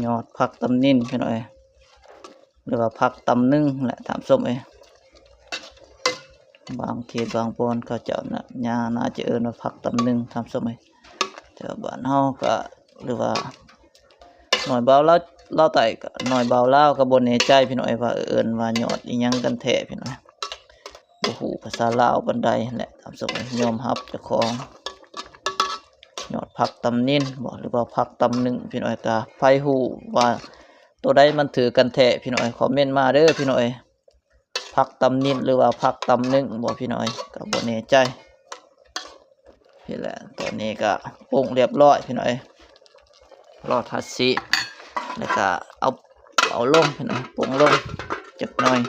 ຍອດຜັກຕຳນິນພີ່ນ້ອງເອີຍ ຫຼືວ່າຜັກຕຳໜຶ່ງແຫຼະທ່ານຜູ້ຊົມເອີຍ. ບາງເຂດບາງບ່ອນເຂົາເຈົ້ານະ ຫຍ້າໜ້າຈະເອີ້ນວ່າຜັກຕຳໜຶ່ງທ່ານຜູ້ຊົມເອີຍ. ແຕ່ວ່າບ້ານເຮົາກໍ ຫຼືວ່າໜ່ວຍບ່າວລາວ ລາວໃຕ້ກໍ ໜ່ວຍບ່າວລາວກໍບໍ່ແນ່ໃຈພີ່ນ້ອງເອີຍ ວ່າເອີ້ນວ່າຍອດອີ່ຫຍັງກັນແທ້ພີ່ນ້ອງເອີຍ. ບໍ່ຮູ້ພາສາລາວປານໃດແຫຼະທ່ານຜູ້ຊົມເອີຍ. ຍອມຮັບເຈົ້າຂອງ ຍອດຜັກຕຳນິນບໍ ຫຼືວ່າຜັກຕຳໜຶ່ງພີ່ນ້ອງເອີຍ. ກະໃຜຮູ້ວ່າໂຕໃດມັນຖືກກັນແທ້ພີ່ນ້ອງເອີຍ ຄອມເມັນມາເດີພີ່ນ້ອງເອີຍ. ຜັກຕຳນິນ ຫຼືວ່າຜັກຕຳໜຶ່ງບໍພີ່ນ້ອງເອີຍ ກໍບໍ່ແນ່ໃຈ. ນີ້ແຫຼະ ຕອນນີ້ກໍປຸງລຽບຮ້ອຍພີ່ນ້ອງເອີຍ ລໍທາສີ ແລ້ວກໍເອົາ ເອົາລົງພີ່ນ້ອງເອີຍ ປຸງລົງຈັກໜ່ອຍ.